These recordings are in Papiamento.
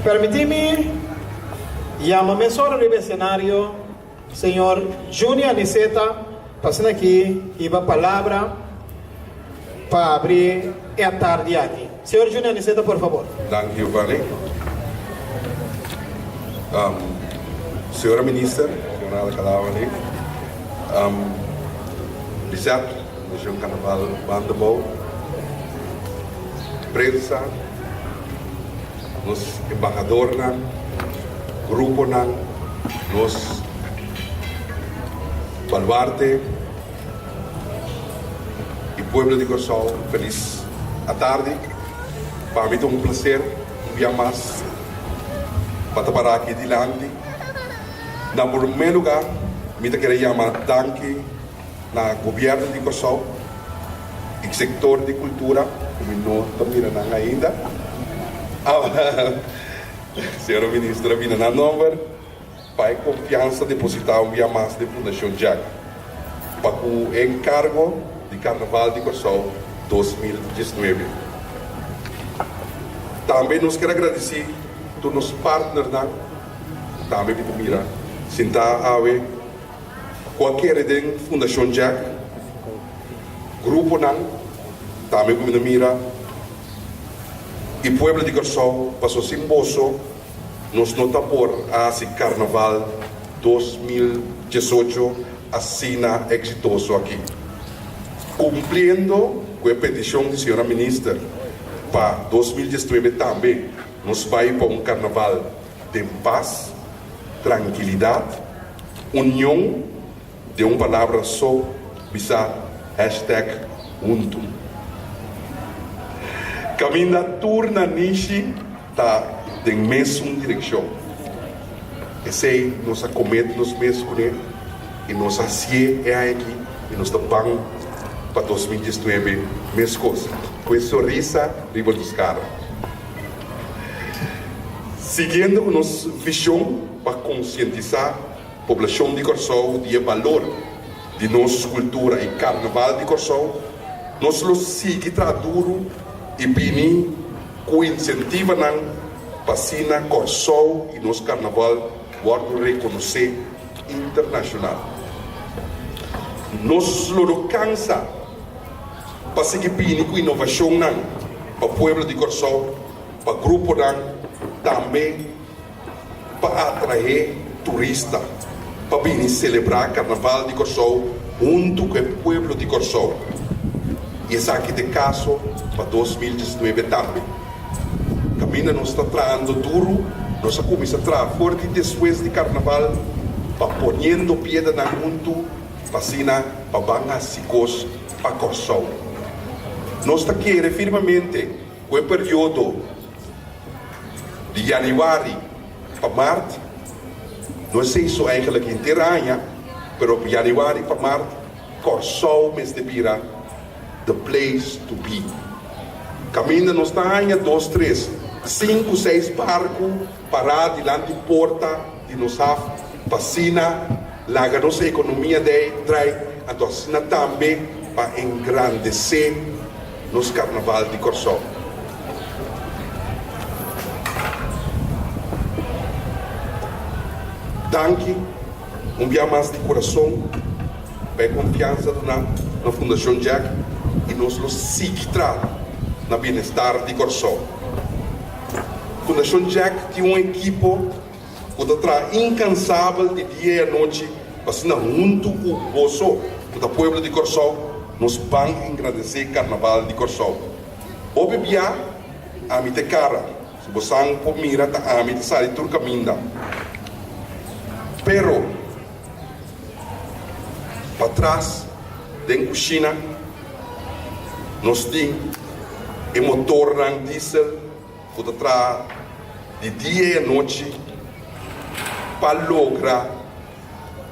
Permití mi yama mesora riba esenario señor Juni Aniceta pa asina aki hiba palabra pa abri e atardi aki. Señor Juni Aniceta por fabor. Danki Giovanni. Señora Minister, señora Alcalá-Wallé, Lisette, Fundacion Carnaval Bandabou, prensa, nos embahadornan, gruponan, nos baluarte y pueblo di Kòrsou felis atardi. Pa mi ta un placer un bia mas pa ta para aki dilanti. Na prome lugar mi ta kere yama danki na Gobierno di Kòrsou i sektor di kultura ku mi no ta mira nan ainda. Señora Minister a bina nan nomber pa e konfiansa depositá un bia mas den Fundashon Jack pa ku e enkargo di Karnaval di Kòrsou 2019. Tambe nos ker agradisí tur nos partnernan ku tambe mi ta mira sintá awe. Ku a kere den Fundashon Jack, gruponan tambe ku mi ta mira i pueblo di Kòrsou paso sin boso nos no ta por a hasi Karnaval 2018 asina eksitoso aki. Kumpliendo ku e petishon di señora Minister pa 2019 tambe nos bai pa un Karnaval den pas, trankilidat, union, den un palabra so bisa hashtag huntu. Kaminda tur nanishi ta den mesun direkshon. Esei nos a komet nos mes kuné i nos a hasié e aña aki i nos ta ban pa 2019 meskos, ku e sonrisa riba nos kara. Siguiendo ku nos vishon pa konsientisá poblashon di Kòrsou di e balor di nos kultura i karnaval di Kòrsou, nos lo sigui traha duru i bini ku insentivanan pa asina Kòrsou i nos karnaval wòrdu rekonosé internashonal. Nos lo no kansa pa sigui bini ku inovashonnan pa pueblo di Kòrsou, pa gruponan, tambe pa atraé turista pa bini selebrá Karnaval di Kòrsou huntu ku e pueblo di Kòrsou. I esaki ta e kaso pa 2019 tambe. Kaminda nos ta trahando duru, nos a kuminsá traha for di despues di Karnaval pa poniendo piedanan huntu pa asina pa ban hasi kos pa Kòrsou. Nos ta kere firmemente ku e periodo di yanüari pa mart, no esei so eigenlijk henter aña, pero yanüari pa mart Kòrsou mester bira the place to be. Kaminda nos ta haña dos, tres, sinku, seis barku pará dilanti porta di nos haf pa asina laga nos ekonomia dei drai anto asina tambe pa engrandesé nos karnaval di Kòrsou. Danki un bia mas di kurason pa e konfiansa duná na Fundashon Jack i nos lo sigui traha na bienestar di Kòrsou. Fundashon Jack tin un ekipo ku ta traha inkansabel di dia i anochi pa asina huntu ku boso ku ta pueblo di Kòrsou nos ban engrandesé Karnaval di Kòrsou. Hopi bia ami ta e kara, si bosan por mira ta ami ta sali tur kaminda. Pero patras den kushina nos tin e motornan diesel ku ta traha di dia i anochi pa logra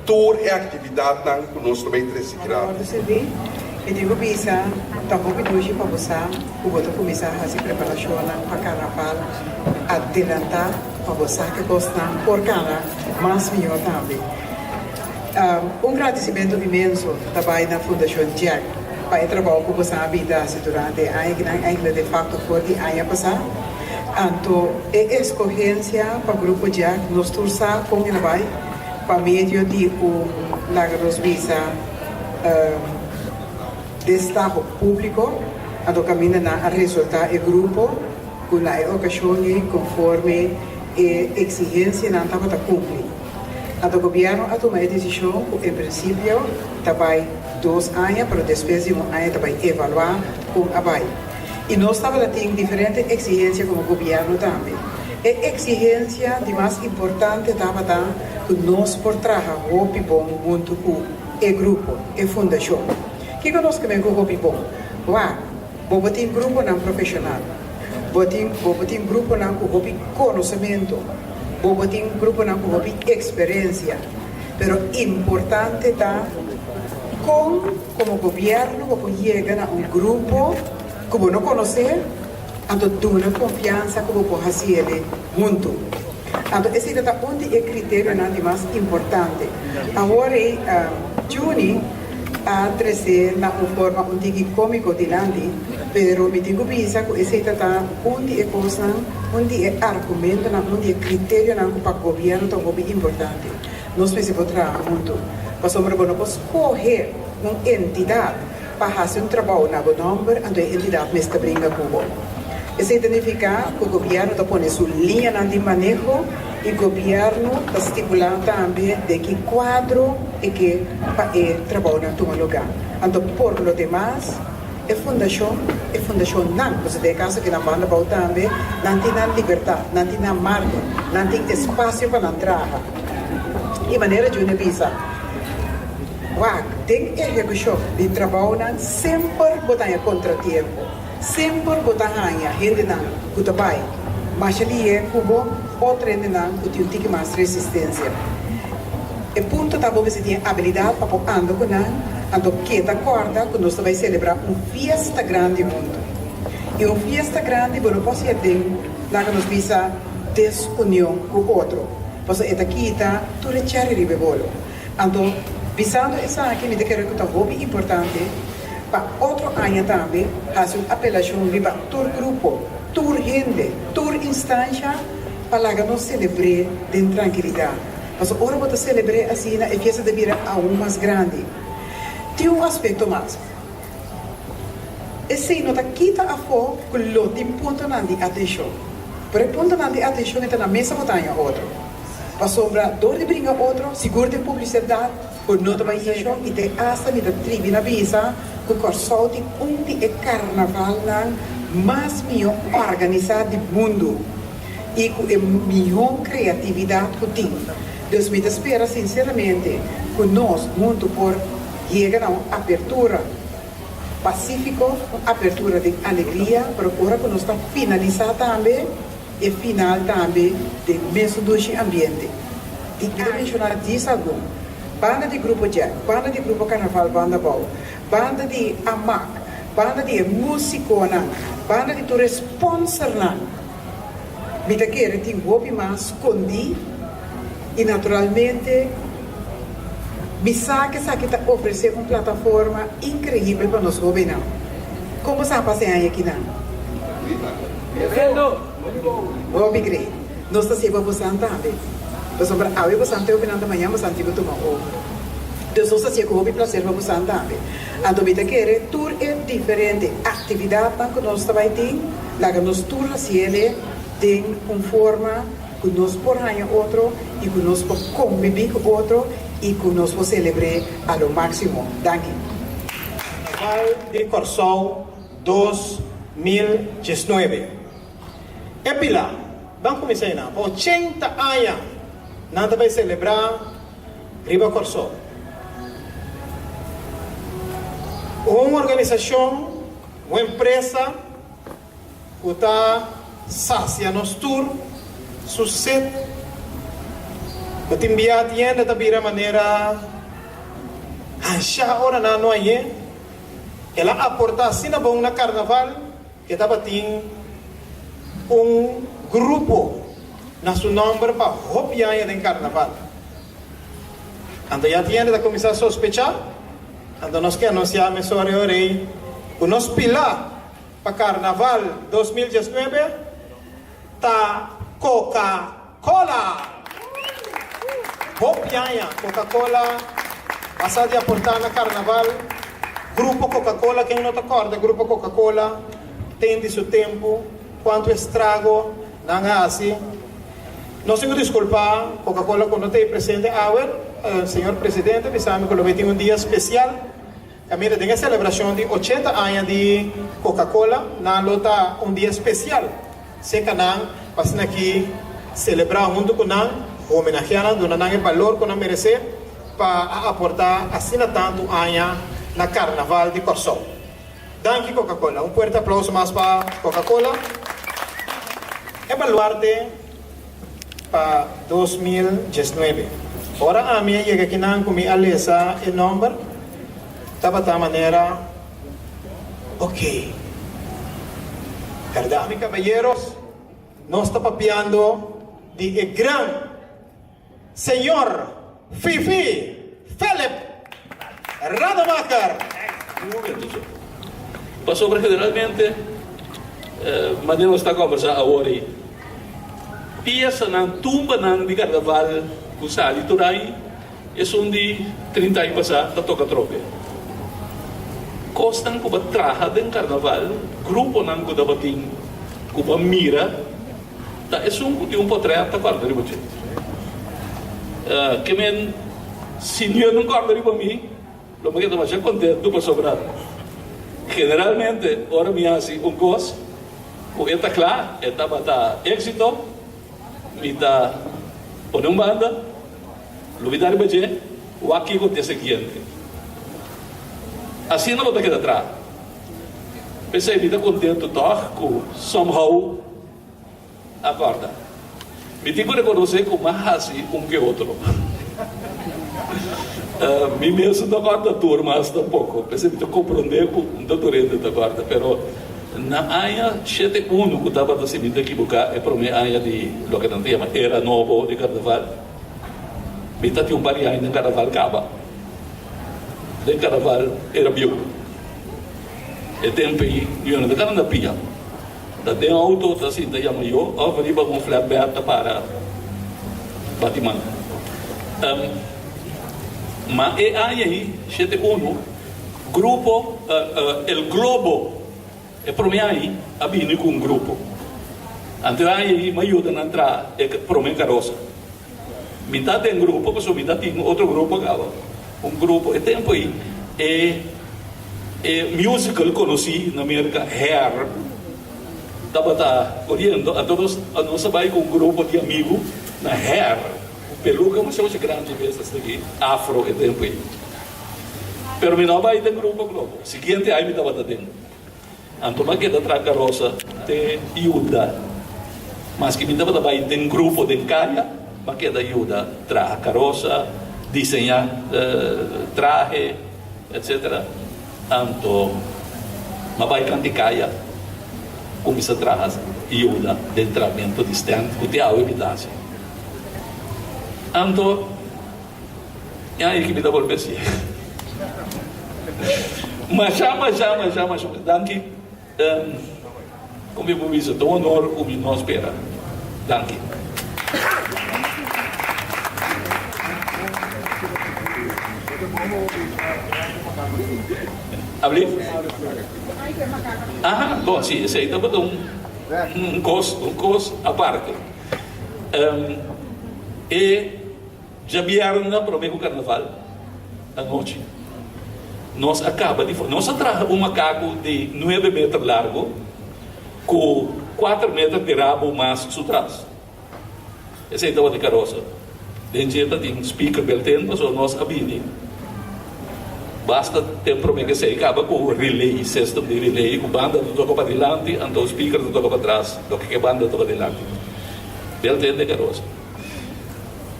tur e aktividatnan ku nos ta bai trese Ora gratis. wòrdu serví, e tin ku bisa, Ta hopi dushi pa bo sa ku bo ta kuminsá hasi preparashonnan pa karnaval adelantá pa bo sa ke kosnan por kana mas mihó tambe. Un gradisimentu inmenso ta bai na Fundashon Jack pa e trabou ku bosan a bin ta hasi durante e aña kinan, enkele de fakto for di aña pasá. Anto e eskohensia pa Grupo Jack nos tur sa kon el a bai pa medio di un, laga nos bisa, destaho públiko, anto kaminda nan a resultá e grupo ku na e okashon ei konforme e eksigensianan tabata kumpli. Anto gobièrnu a tuma e desishon ku en prinsipio ta bai dos aña, pero despues di un aña ta bai evaluá kon a bai. I nos tabata tin diferente eksigensia komo gobièrnu tambe. E eksigensia di mas importante tabata ku nos por traha hopi bon huntu ku e grupo, e fundashon. Kiko nos ke men ku hopi bon? Wak, bo bo tin gruponan profeshonal, bo tin bo bo tin gruponan ku hopi konosementu, bo bo tin gruponan ku hopi eksperensia, pero importante ta kon Komo gobièrnu bo por yega na un grupo ku bo no konosé, anto duna konfiansa ku bo por hasi el'e huntu. Anto esei ta ta un di e kriterionan di mas importante. Awor ei Juni a tres'é na un forma un tiki kómiko dilanti, pero mi tin ku bisa ku esei ta ta un di e kosnan, un di e argumentonan, un di e kriterionan ku pa gobièrnu ta hopi importante. Nos mester por traha huntu, pasobra bo no por skohe un entidat pa hasi un trabou na bo nòmber, anto e entidat mester bringa ku bo. Esei ta nifiká ku gobièrnu ta pone su liñanan di maneho i gobièrnu ta stipulá tambe den ki kuadro e ke pa e trabounan tuma lugá. Anto por lo demas e fundashon, e fundashonnan, pasobra den e kaso aki nan banda abou tambe, nan tin nan libertat, nan tin nan margen, nan tin espasio pa nan traha. I manera Juni a bisa, Wak, den ehekushon di trabounan semper bo ta haña kontratiempo, semper bo ta haña hendenan ku ta bai masha lihé ku bo, otro hendenan ku tin un tiki mas resistensia. E punto ta bo mester tin e abilidat pa por anda ku nan, anto keda kòrda ku nos ta bai selebrá un fiesta grandi huntu. I un fiesta grandi bo no por hasié den, laga nos bisa, desunion ku otro. Pasobra e ta kita tur e chèri riba e bolo. Anto, bisando esaki mi ta kere ku ta hopi importante pa otro aña tambe hasi un apelashon riba tur grupo, tur hende, tur instansha pa laga nos selebr'é den trankilidat. Pasobra ora bo ta selebr'é asina e fiesta ta bira aun mas grandi. Tin un aspekto mas. Esei no ta kita afó ku lo tin puntonan di atenshon. Pero e puntonan di atenshon e ta na mesa bo ta haña otro. Pasobra dor di bringa otro, sigur den publisidat ku no ta bai atenshon i te asta mi ta tribi na bisa ku Kòrsou tin un di e karnavalnan mas mihó òrganisá di mundu i ku e mihó kreatividat ku tin. Dus mi ta spera sinseramente ku nos huntu por. Yega na un apertura pasífiko, un apertura den alegria, pero ora ku nos ta finalisá tambe, e final tambe den mesun dushi ambiente. Di mi ta menshoná dies algun, banda di Grupo Jack, banda di Grupo Carnaval Banda Bou, banda di Amak, banda di e músikonan, banda di tur e sponsornan. Mi ta kere tin hopi mas skondí i naturalmente mi sa ku esaki ta ofresé un plataforma inkreibel pa nos hóbennan. Kon bo sa pasa e aña akinan? Hopi great. Nos ta siba bosan tambe. Pasobra awe bosan ta e hóbennan ta mañan bosan tin ku tuma over. Dus nos ta siba ku hopi plaser pa bosan tambe. Anto mi ta kere tur e diferente aktividatnan ku nos ta bai tin. Laga nos tur hasiele den un forma ku nos por haña otro i ku nos por kombibí ku otro i ku nos por selebr'é a lo máksimo. Danki. Karnaval di Kòrsou 2019. E pila, ban kuminsá einan, pa ochenta aña nan ta bai selebrá riba Kòrsou. Un organisashon. Un empresa ku ta sasia nos tur su set ku tin bia tienda ta bira manera hanshá ora nan no hañ'é. El a aportá asina bon na karnaval ke tabatin un grupo na su nòmber pa hopi aña den karnaval. Anto ya tienda ta kuminsá sospechá. Anto nos ke anunsiá mesora e ora ei ku nos pilá pa Karnaval 2019. ta Coca-Cola. Hopi aña Coca-Cola a sa di aportá na karnaval. Grupo Coca-Cola, ken no ta kòrda Grupo Coca-Cola ten di su tempu kuantu estrago nan a hasi. Nos tin ku diskulpá Coca-Cola ku no ta ei presente awe. Señor Presidente bisa mi ku lo bai tin un dia spesial. Kaminda den e selebrashon di ochenta aña di Coca-Cola nan lo ta un dia spesial. Seka nan pa asina aki selebrá huntu ku nan, homenageá nan, duna nan e balor ku nan meresé pa a aportá asina tantu aña na Karnaval di Kòrsou. Danki Coca-Cola. Un fuerte aplauso mas pa Coca-Cola. E baluarte pa 2019. Ora ami a yega akinan ku mi a lesa e nòmber, tabata manera. Ok. Berdad mi caballeros, nos ta papiando di e gran Señor Fifi Philip Rademacher. Un momento so. Pasobra generalmente manera nos ta combersa awor ei, piesanan, tumbanan di carnaval cu sali tur ai, Esun di trinta aña pasá ta toka trope. Kosnan ku bo traha den karnaval, gruponan ku tabatin ku bo a mira, ta esun ku tin un potrèt ta kòrda riba dje. Ke men, si Dios no kòrda riba mi, lo mi keda masha kontentu pasobra generalmente ora mi hasi un kos ku e ta kla, e tabata éksito, mi ta pone un banda. Lo mi ta riba dje, wak kiko t'e siguiente. Asina bo ta keda traha. P'esei mi ta kontentu tòg ku somehow a kòrda. Mi tin ku rekonosé ku m'a hasi un ke otro. Mi mes no ta kòrda tur mas tampoko. P'esei mi ta komprondé ku un ta tur hende ta kòrda. Pero na aña shete unu ku tabata, si mi ta ekiboká, e promé aña di loke nan ta yama era nobo di karnaval. Mi ta tin un par di aña den karnaval kaba. Den karnaval era bieu. E tempu ei yo no ta kanda na pia. Ta den outo ta sinta yama yo of riba un flatbed ta para bati man. Ma e aña ei, shete unu, grupo El Globo. E promé aña a bini ku un grupo. Anto e aña ei mi a yuda nan traha e promé karosa. Mi ta den grupo pasobra mi ta tin otro grupo kaba. Un grupo e tempu ei e e musical konosí na Merka Hair tabata koriendo. Anto nos nos a bai ku un grupo di amigu na Hair. Ku peluka masha masha grandi mes asina aki, afro e tempu ei. Pero mi no a bai den grupo Globo. Siguiente aña mi tabata den. Anto mi a keda traha karosa te yuda. Maske mi tabata bai den grupo den kaya, mi a keda yuda traha karosa, diseñá trahe, etcetera. Anto mi a bai kanti kaya, kuminsá traha yuda den trahamentu di stènt ku te awe mi ta hasi. Anto. Ya e ki mi ta bolbe si. Masha masha masha masha danki kon mi por bisa ta un honor ku mi no spera. Danki. Abli? Aha, bon si esei tabata un un kos un kos aparte. E Djabièrnè promé ku karnaval anochi nos a kaba di nos a traha un makaku di nuebe meter largu ku kuater meter di rabu mas su tras. Esei tabata e karosa. Den dje ta tin speaker belten pasobra nos a bini basta tempu promé ku esei kaba ku relay, system di relay ku banda ta toka padilanti anto speaker ta toka patras loke ke banda ta toka dilanti. Belten den karosa.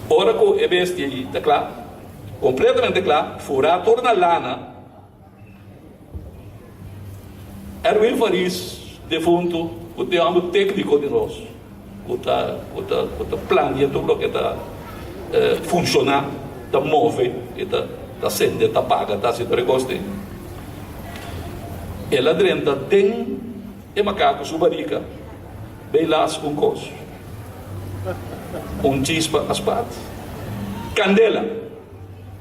Ora ku e bestia ei ta kla, kompletamente kla, furá tur na lana, Erwin Faris, defuntu, ku ta e hòmber tékniko di nos, ku ta ku ta ku ta plania tur loke ta funshoná, ta move, e ta ta sende, ta paga, ta hasi tur e kos ei. El a drenta den e makaku su barika. Bay las un kos. Un chispa a spat. Kandela!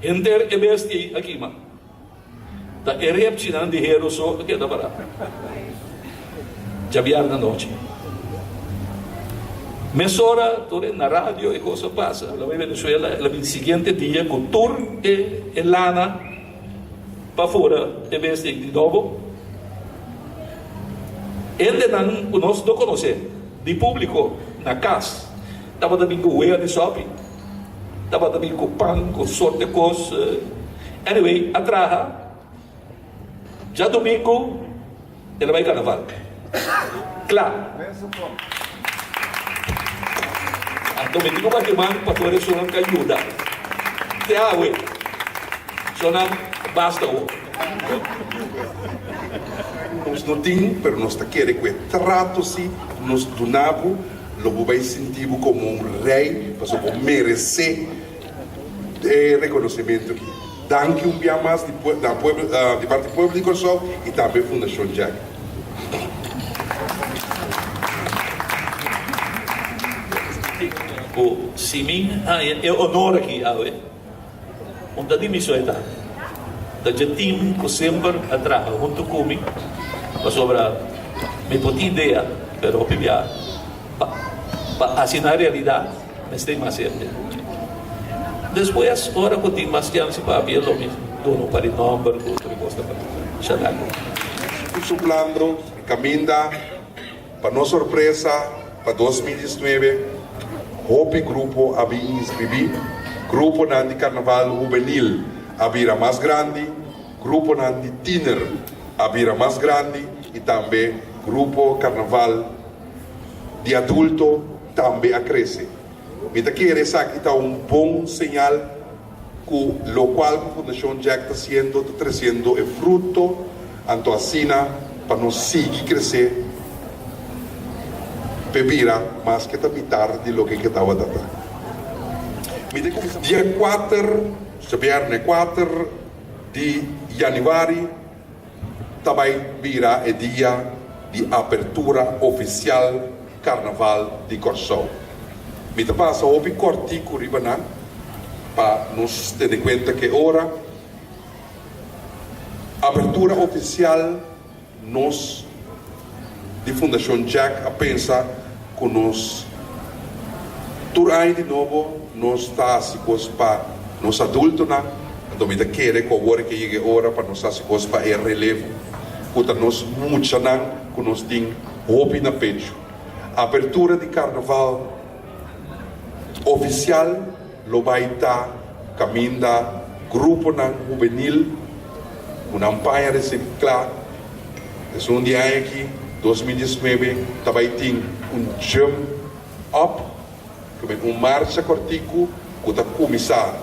Henter e bestia ei a kima. Ta e repchinan di heru so a keda pará. Djabièrnè anochi. Mesora tur e na radio e kos a pasa. El a bai Venezuela, el a bin siguiente dia ku tur e lana pa fura e bestia ei di nobo. Hendenan ku nos no konosé, di públiko na kas, tabata bin ku wea di sòpi. Tabata bin ku pan, ku sorte kos. Anyway, a traha. Djadumingu el a bai karnaval. Kla. Anto mi tin ku bati man pa tur esunnan ku a yuda. Te awe. Sonan basta awor. Nos no tin, pero nos ta kere ku e trato si nos duna bo. Lo bo bai sinti bo komo un rei pasobra bo meresé e rekonosementu aki. Danki un bia mas di na pueblo di parti pueblo di Kòrsou i tambe Fundashon Jack. Ku si mi haña e honor aki awe, Un ta di mi sueta ta dje team ku semper a traha huntu ku mi pasobra mi por tin idea pero hopi bia pa pa hasi nan realidat mester mas hende. Despues ora ku tin mas chance papia lo mi duna un par di nomber ku otro kos ta shada ku. Suplando kaminda Pa nos sorpresa, pa 2019 hopi grupo a bin inscribí, gruponan di Carnaval Hubenil a bira mas grandi, gruponan di tiener a bira mas grandi y tambe grupo Carnaval di adulto tambe a crece. Mi ta kere esaki ta un bon señal cu locual cu Fundacion Jack ta haciendo ta treciendo e fruto, anto asina pa nos sigui crece p'e bira mas ke ta mitar di loke ke tabata ta. Mi ta cuminsa dia cuater, djabierne cuater di januari ta bay bira e dia di apertura oficial Carnaval di Corsou. Mi ta pasa hopi cortico riba nan pa nos tene cuenta ke ora apertura oficial nos di Fundacion Jack a pensa cu nos tur aña di nobo nos ta haci cos pa nos adultonan, anto mi ta kere cu awor ke yega e ora pa nos haci cos pa e relevo cu ta nos muchanan cu nos tin hopi na pechu. Apertura di karnaval ofisial lo bai ta kaminda gruponan hubenil ku nan paña resiklá. Esun di aña aki, 2019, ta bai tin un jump up, ku men un marcha kòrtiku ku ta kuminsá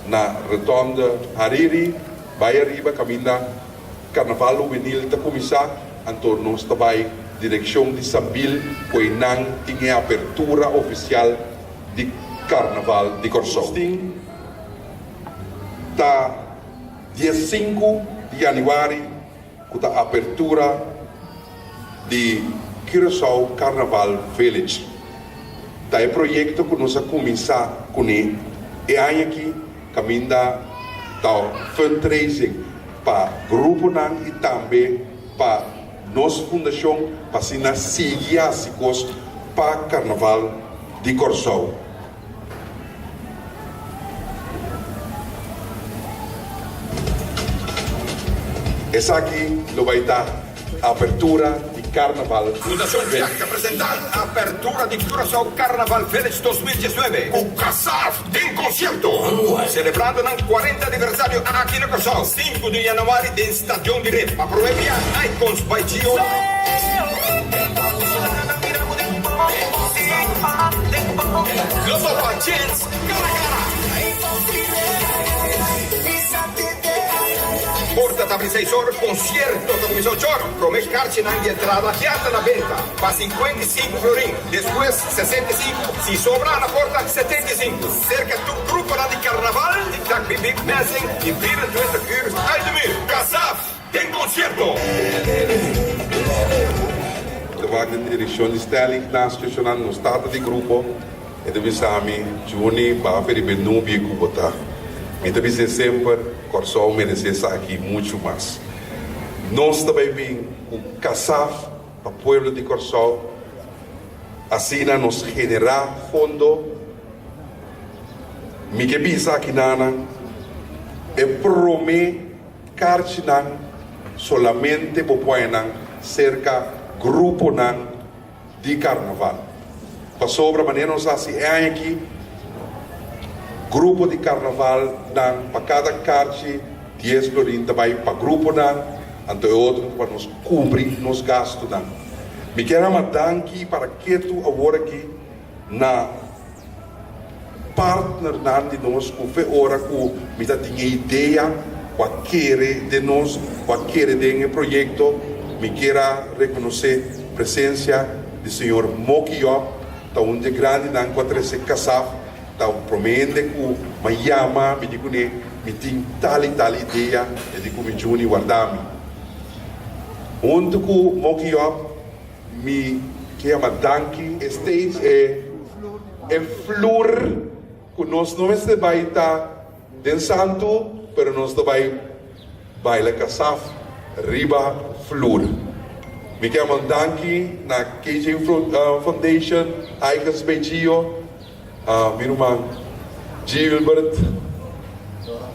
na Rotonde Hariri bai ariba kaminda Karnaval hubenil ta kuminsá, anto nos ta bai direkshon di Sambil ku einan tin e apertura ofisial di Karnaval di Kòrsou. Nos tin ta dia sinku di yanüari ku ta apertura di Curaçao Carnaval Village. Ta e proyekto ku nos a kuminsá kuné e aña aki kaminda ta fundraising pa gruponan i tambe pa nos fundashon pa asina sigui hasi kos pa Karnaval di Kòrsou. Esaki lo bai ta apertura di Carnaval Fundacion Village. Jack ta presenta apertura di Curaçao Carnaval Village 2019 cu Kasaf den concierto, celebrando nan 40 aniversario aki na Curaçao, 5 di januari den Stadion di Rep. Pa prome bia Icons by Gio. Lo topa Chens cara cara. Porta ta abri seis or, concierto ta cuminsa ocho or. Prome carchinan di entrada ya ta na benta pa 55 florin, despues 65, si sobra na porta 75. Cerca tur gruponan di carnaval di Tak Bip Bip, Messing y 24 uur uit de muur. Kasaf den concierto! Ta. ta wak den direkshon di Stanley Ignacio Shonan, nos tata di grupo, e ta bisa mi, Juni, bafe riba e nubia ku bo ta. Mi ta bis'é semper, Kòrsou meresé esaki muchu mas. Nos ta bai bin ku kasaf pa pueblo di Kòrsou, asina nos generá fondo. Mi ke bisa akinanan, e promé karchinan solamente bo por haña nan serka gruponan di karnaval. Pasobra manera nos hasi e aña aki, grupo di karnavalnan pa kada karchi dies florin ta bai pa gruponan, anto e otro pa nos kubri nos gastunan. Mi kier hama danki para ketu awor aki na partnernan di nos ku fe ora ku mi ta tin e idea ku a kere den nos, ku a kere den e proyekto. Mi kier a rekonosé presensia di señor Moki Job, ta un di e grandinan ku a trese Kasaf, ta promé hende ku mi a yama, mi di kuné mi tin tal i tal idea, e di ku mi Juni warda mi. Huntu ku Moki Job Mi ke yama danki. E stage e e flur ku nos no mester bai ta den santu pero nos ta bai baila kasaf riba flur. Mi ke yama un danki na KJ Foundation, Icons by Gio, mi ruman Gilbert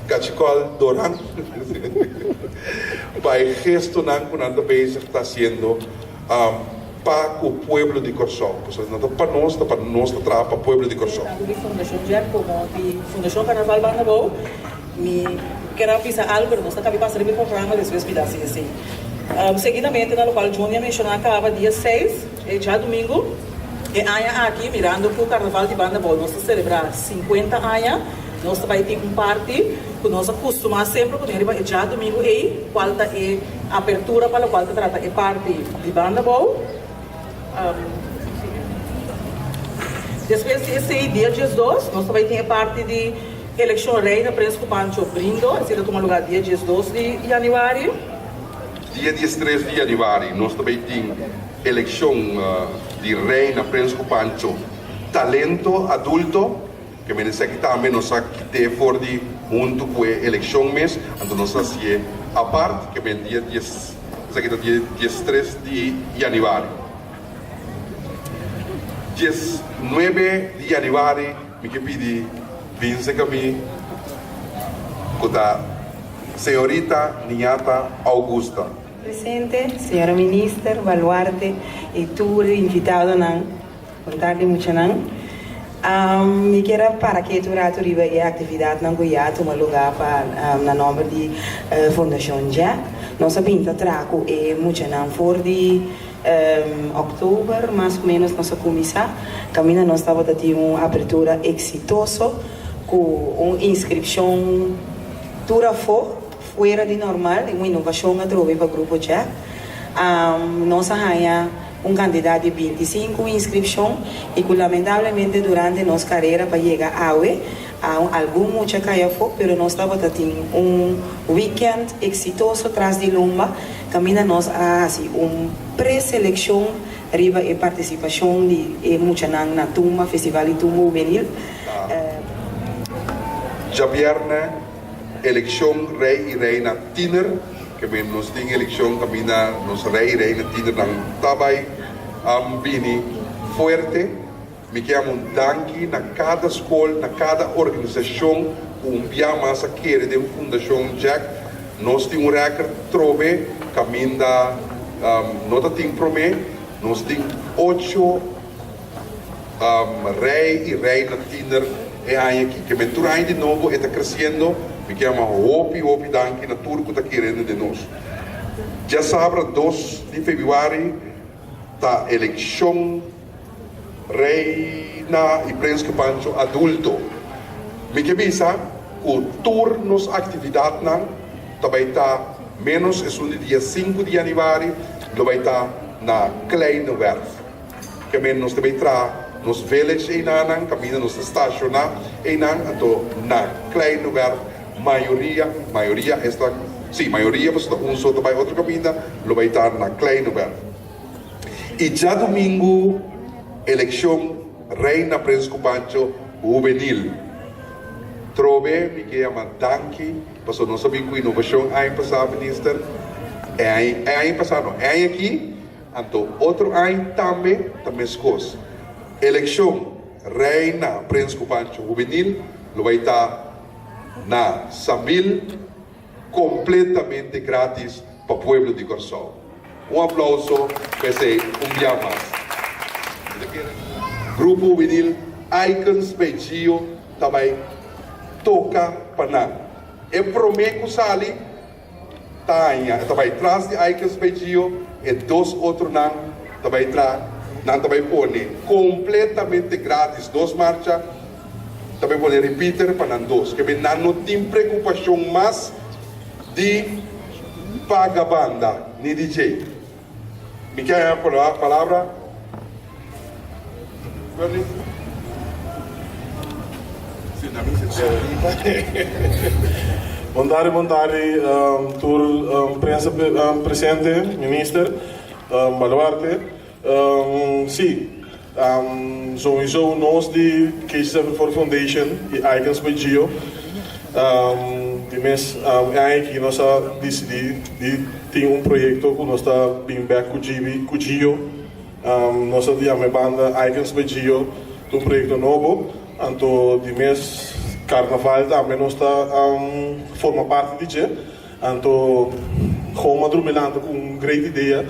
Kachikol Doran pa e gestonan ku nan ta bezig ta hasiendo pa ku pueblo di Kòrsou. Pasobra no ta pa nos, ta pa nos ta traha pa pueblo di Kòrsou. Tantu di Fundashon Jack komo di Fundashon Karnaval Banda Bou, mi kier a bisa algu pero nos ta kabi pasa riba e programa despues mi ta hasi esei. Seguidamente na lokual Johnny a menshoná kaba dia seis, E djadumingu e aña aki, mirando ku Karnaval di Banda Bou nos ta selebrá sinkuenta aña, nos ta bai tin un parti ku nos a kustumá semper ku tin riba e djadumingu ei, kual ta e apertura pa lokual ta trata e parti di Banda Bou. Despues di esei, dia diesdos, nos ta bai tin e parti di elekshon Reina Prins ku Pancho Brindo, esei ta tuma lugá dia diesdos di yanüari. Dia diestres di yanüari nos ta bai tin Elekshon di Reina Prens ku Pancho Talento Adulto, ke mende esaki tambe nos a kit'é for di huntu ku e elekshon mes, anto nos a hasié apart, ke men dia dies, esaki ta dia diestres di yanüari. Diesnuebe di yanüari mi ke pidi binse ka mi ku ta señorita Niñata Augusta. Presente, señora Minister, Baluarte y tur e invitadonan. Bon tardi muchanan. Mi kier a para ketu un rato riba e actividadnan cu ya a tuma lugar pa na nomber di Fundacion Jack. Nos a bin ta traha cu e muchanan for di october mas o menos nos a cuminsa. Caminda nos tabata tin un apertura exitoso cu un inscripcion tur afo. Fuera di normal, un inovashon atrobe pa Grupo Jack. Nos a haña un kantidat di bintisinku inskripshon i ku lamentablemente durante nos karera pa yega awe a algun mucha kai afó, pero nos tabata tin un wikènt eksitoso tras di lomba kaminda nos a hasi un preselekshon riba e partisipashon di e muchanan na Tumba, Festival di Tumba Hubenil. Djabièrnè. Elekshon Rei i Reina Tiner, ke men nos tin elekshon kaminda nos Rei i Reina Tinernan ta bai bini fuerte. Mi ke yama un danki na kada skol, na kada organisashon ku un bia mas a kere den Fundashon Jack. Nos tin un rèkert trobe kaminda no ta tin promé, nos tin ocho. Rey y reina tiener e aña aki. Ke men tur aña di nobo e ta creciendo. Mi ke yama hopi hopi danki na tur ku ta kerendo den nos. Djasabra dos di febuari ta eleccion reina y prins ku pancho adulto. Mi ke bisa ku tur nos actividadnan ta bay ta menos esun di dia sinku di januari lo bay ta na Kleine Werf. Ke men nos ta bay traha nos village einanan, kaminda nos ta stashoná einan, anto na Kleine Werf mayoria, mayoria esta, sí, mayoria pasobra ta un so ta bay otro kaminda, lo bay ta na Kleine Werf. I djadumingu elekshon Reina Prens ku Pancho Hubenil. Trobe mi ke yama danki pasobra nos a bin ku inovashon aña pasá minister, e aña e aña pasá no, e aña aki, anto otro aña tambe ta meskos. Elekshon Reina Prens ku Pancho Hubenil lo bai ta na Sambil. Completamente gratis pa pueblo di Kòrsou. Un aplauso pa esei un bia mas. Mi ta kere Grupo Hubenil Icons by Gio ta bai toka pa nan. E prome ku sali ta haña, e ta bai tras di Icons by Gio, e dos otronan ta bai tra, nan ta bai pone completamente gratis dos marcha. Ta bay pone repeater pa nan dos. Kebe nan no tin preocupacion mas di paga banda ni DJ. Mi ke haña palabra Bernie? Bon tardi bon tardi tur prensa presente, minister, baluarte. Sí, souiso nos di KC74 Foundation i Icons by Gio di mes e aña aki nos a disidí di tin un proyekto ku nos ta bin bèk ku GB ku Gio. Nos a yama e banda Icons by Gio, ta un proyekto nobo, anto di mes karnaval tambe nos ta forma parti di dje. Anto Goma drumi lanta ku un great idea.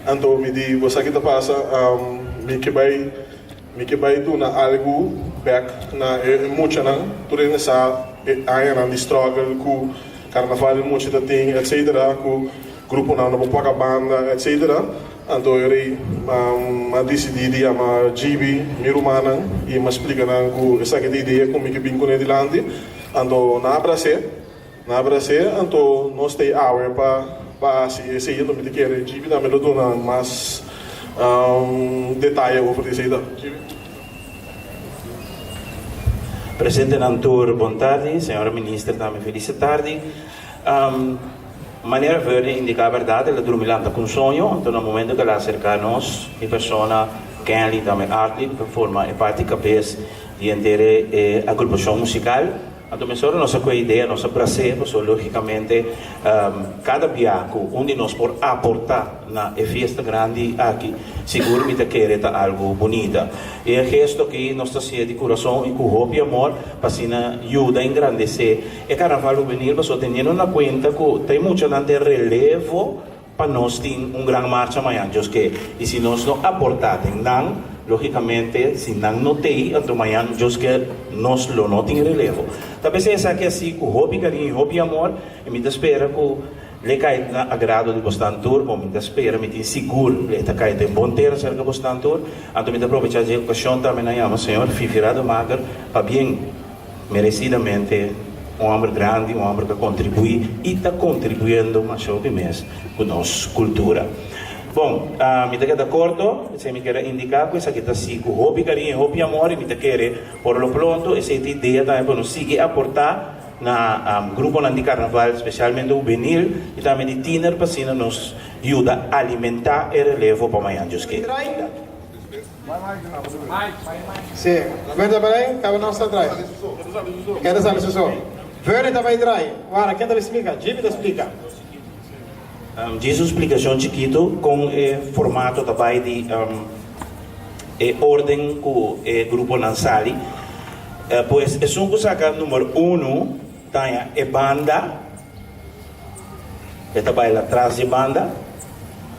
Anto mi di, bo sa ki ta pasa? Mi ke bai, mi ke bai duna algu bek na e muchanan. Tur hende sa e añanan di struggle ku karnaval e mucha ta tin, etcetera, ku gruponan no por paga banda, etcetera. Anto e rei a disidí di yama GB, mi rumannan, i mi a splika nan ku esaki ta e idea ku mi ke bin kuné dilanti. Anto nan a bras'é. Na Brasé anto nos ta e awe pa pa hasi esei anto mi ta kere Gibi tambe lo duna mas detaye over di esei ta. Gibi. Presentenan tur bon tardi, señora minister tambe felice tardi. Manera Vernie indica berdad el a drumi lanta cu un soño, anto na momento cu el a acerca nos, mi persona, Kenley tambe Artley, cu ta forma e parti cabes di henter e agrupacion musical, Anto mesora nos a koe idea, nos a bras'é, pasobra lógikamente kada bia ku un di nos por aportá na e fiesta grandi aki, sigur mi ta kere ta algu bunita. I e gesto aki nos ta hasié di kurason i ku hopi amor pa asina yuda engrandesé e Karnaval Hubenil, pasobra teniendo na kuenta ku ta e muchanan den relevo, Pa nos tin un gran marcha mañan, Dios ke. I si nos no aportá den nan, lógikamente, si nan no t'ei, anto mañan, Dios ke, nos lo no tin relevo. Ta p'esei esaki hasi ku hopi kariño i hopi amor, i mi ta spera ku l'e kai na agrado di bosnan tur, bon, mi ta spera, mi tin sigur l'e ta kai den bon tera serka bosnan tur. Anto mi ta aprovechá dje okashon tambe na yama señor Fifi Rademaker pabien. Merecidamente un homber grandi, un homber cu a contribui y ta contribuyendo masha hopi mes cu nos cultura. Bon, mi ta keda corto, esey mi kier a indica cu esaki ta si cu hopi cariño y hopi amor y mi ta kere por lo pronto esey ta idea tambe pa nos sigui aporta na gruponan di carnaval, specialmente hubenil y tambe di tiener pa asina nos yuda alimenta e relevo pa mañan Dios kier. Sí, Verdi ta bai, kaba nos ta drai. Ken ta sali su so? Verdi ta bai drai. Wara, ken ta bai splika? Jimmy ta splika. Djis un splikashon chikitu kon e formato ta bai di e orden ku e gruponan sali. Pues esun ku saka number unu ta haña e banda. E ta baila tras di banda.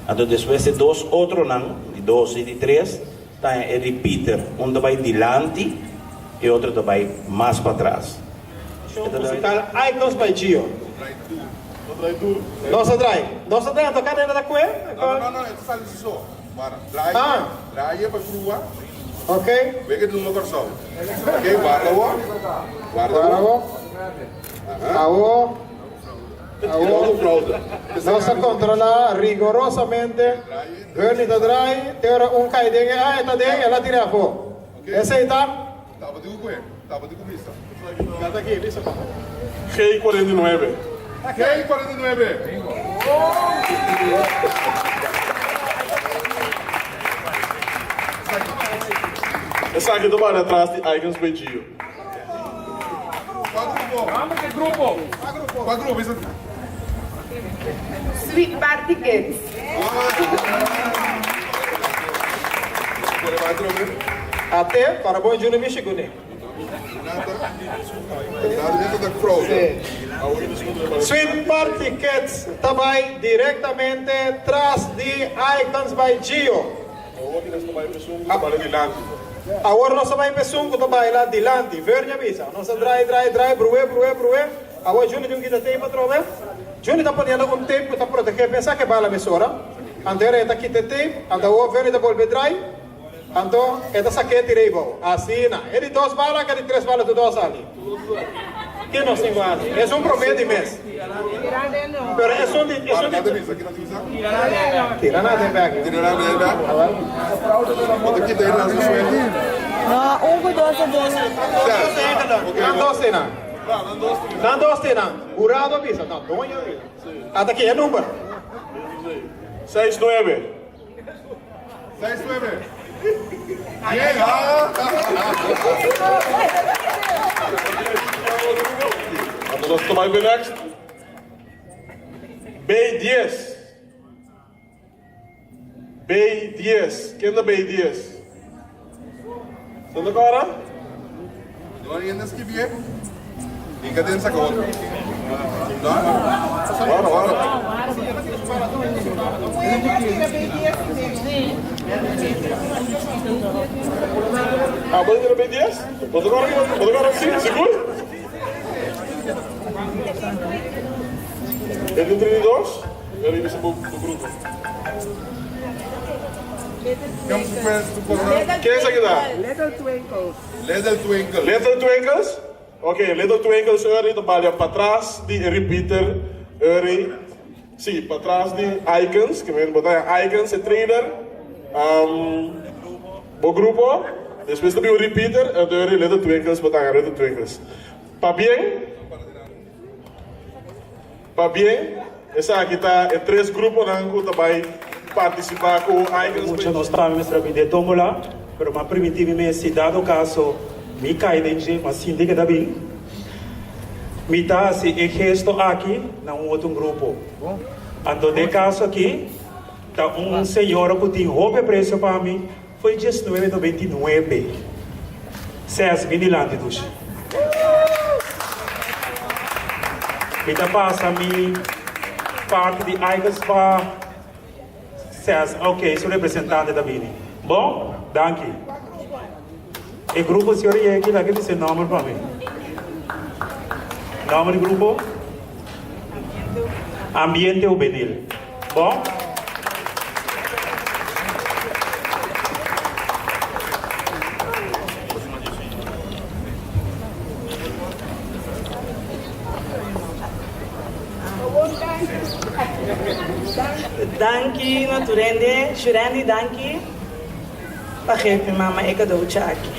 Anto despues e dos otronan, di dos i di tres, ta haña e repeater. Un ta bai dilanti, e otro ta bai mas patras. Show musical Icons by Gio. Nos a drai. Nos a drai anto kada hende ta kue? No, no, no, e ta sali su so. Wara, draai, Ah. draai pa grua. Ok. Weke di number Kòrsou. Ok, warda bo. Warda Warda bo. bo. Awo, awo, nos a kontrolá rigorosamente. Bernie ta drai, te ora un kai den e ah, e ta den, el a tir'é afó. Esei ta. Gata aki, bisa pa. G49. G49. Esaki ta bari atras di Icons by Gio. Sweet Party Kids. Ate, para bon Juni mishi kuné. Sweet Party Kids ta bai direktamente tras di Icons by Gio. Awor nos ta bai p'esun ku ta baila dilanti. Vernie a bisa, Nos a drai, drai, drai, brué, brué, brué. Awor Juni tin un kita tape atrobe. Juni ta poniendo un tape ku ta protegé pensa ku e bala mesora. Anto e ta kita e tape, anto awor Vernie ta bolbe drai. Anto e ta sak'é tir'é bou. Asina. E di dos bala ku e di tres bala tur dos ali. Ke nos tin ku hasi? Esun promé di mes. Pero esun di esun di Tira na den bek. Nan dos te nan. Nan dos te nan. Hurado a bisa. No, doño a bisa. Ata ki e number. 69. 69. Bien, ah. Anto nos ta bai be next. B10. B10. Ken ta B10? Santa Clara? No hay gente escribir. Y que tiene sacó otro. No? Ora, ora. Ah, bo tira B10? Bo ta kora bo ta kora si, sigur? E tin 32? E revisa bo bo grupo. Ken esaki ta? Little Twinkles. Little Twinkles. Little Twinkles? Ok, Little Twinkles Uri ta balia patras di e repeater Uri. Si, patras di Icons, ke men bo ta haña Icons e trailer, um, bo grupo, despues ta bin un repeater, anto Uri Little Twinkles bo ta haña Little Twinkles. Pabien. Pabien, esaki ta e tres gruponan ku ta bai partisipá ku Icons. Mucha nos tambe mester a bini den tómbola, pero m'a primintí mi mes si dado kaso mi kai den dje, m'a sinti ke ta bin, mi ta hasi e gesto aki na un otro grupo. Anto den e kaso aki ta un señora ku tin hopi apresio pa mi, Foi diesnuebe 99. Ses, bin dilanti dushi. Mi ta pasa mi parti di Icons pa Ses. Ok, su representante ta bini. Bon, danki. E grupo si ora yega aki laga bisa e nomber pa mi. Nomber di grupo? Ambiente Hubenil. Bon. Danki na tur hende. Shurandy danki pa geef mi mama e cadeautje aki.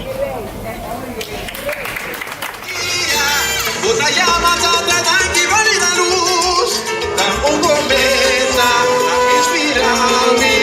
Bo ta yama tata danki pa mi da luz Ta un promesa ta inspira mi.